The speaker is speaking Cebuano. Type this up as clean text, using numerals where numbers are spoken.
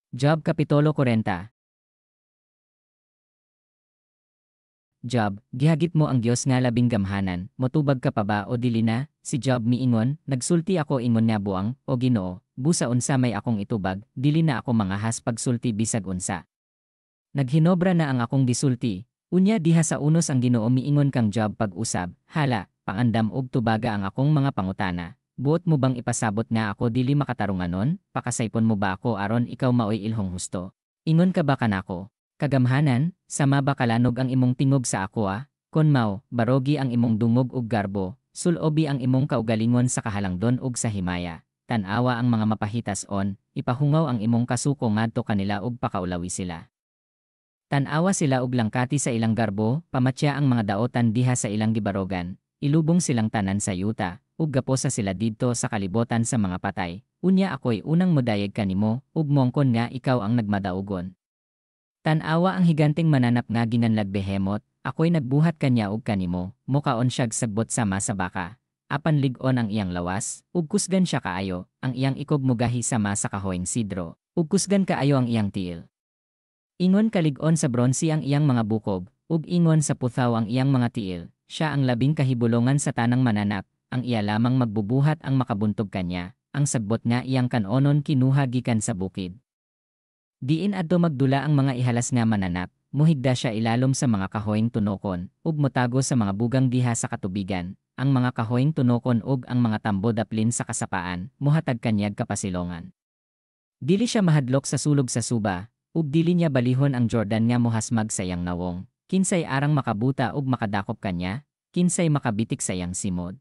Job Kapitulo 40. Job, gihagit mo ang Dios nga labing gamhanan, motubag ka pa ba o dili na? Si Job miingon, "Nagsulti ako ingon nga buang, o Ginoo, busa unsa may akong itubag, dili na ako mangahas pagsulti bisag unsa. Naghinobra na ang akong gisulti." Unya diha sa unos ang Ginoo miingon kang Job pag-usab, "Hala, pangandam og tubaga ang akong mga pangutana. Buot mo bang ipasabot nga ako dili makatarunganon? Pakasaypon mo ba ako aron ikaw maoy ilhong husto? Ingon ka ba kanako, 'Kagamhanan'? Sama ba kalanog ang imong tingog sa akoa? Kon mao, barogi ang imong dungog ug garbo, sulobi ang imong kaugalingon sa kahalangdon ug sa himaya. Tan-awa ang mga mapahitas-on, ipahungaw ang imong kasuko ngadto kanila ug pakaulawi sila. Tan-awa sila ug langkati sa ilang garbo, pamatya ang mga daotan diha sa ilang gibarogan, ilubong silang tanan sa yuta, ug gaposa sila didto sa kalibotan sa mga patay. Unya ako'y unang modayeg kanimo, ug moangkon nga ikaw ang nagmadaugon. Tan-awa ang higanteng mananap nga ginganlag Behemot, ako'y nagbuhat kaniya ug kanimo, mokaon siyag sagbot sama sa baka. Apan lig-on ang iyang lawas, ug kusgan siya kaayo, ang iyang ikog mogahi sama sa kahoyng sidro, ug kusgan kaayo ang iyang tiil. Ingon kalig-on sa bronse ang iyang mga bukog, ug ingon sa puthaw ang iyang mga tiil, siya ang labing kahibulongan sa tanang mananap, ang iya lamang magbubuhat ang makabuntog kanya, ang sagbot nga iyang kanonon kinuha gikan sa bukid. Diin adto magdula ang mga ihalas nga mananap, muhigda siya ilalom sa mga kahoyng tunokon, ug motago sa mga bugang diha sa katubigan, ang mga kahoyng tunokon ug ang mga tambo daplin sa kasapaan, mohatag kanyag kapasilongan. Dili siya mahadlok sa sulog sa suba, ug dili niya balihon ang Jordan nga mohasmag sa iyang nawong, kinsay arang makabuta ug makadakop kanya, kinsay makabitik sa iyang simod?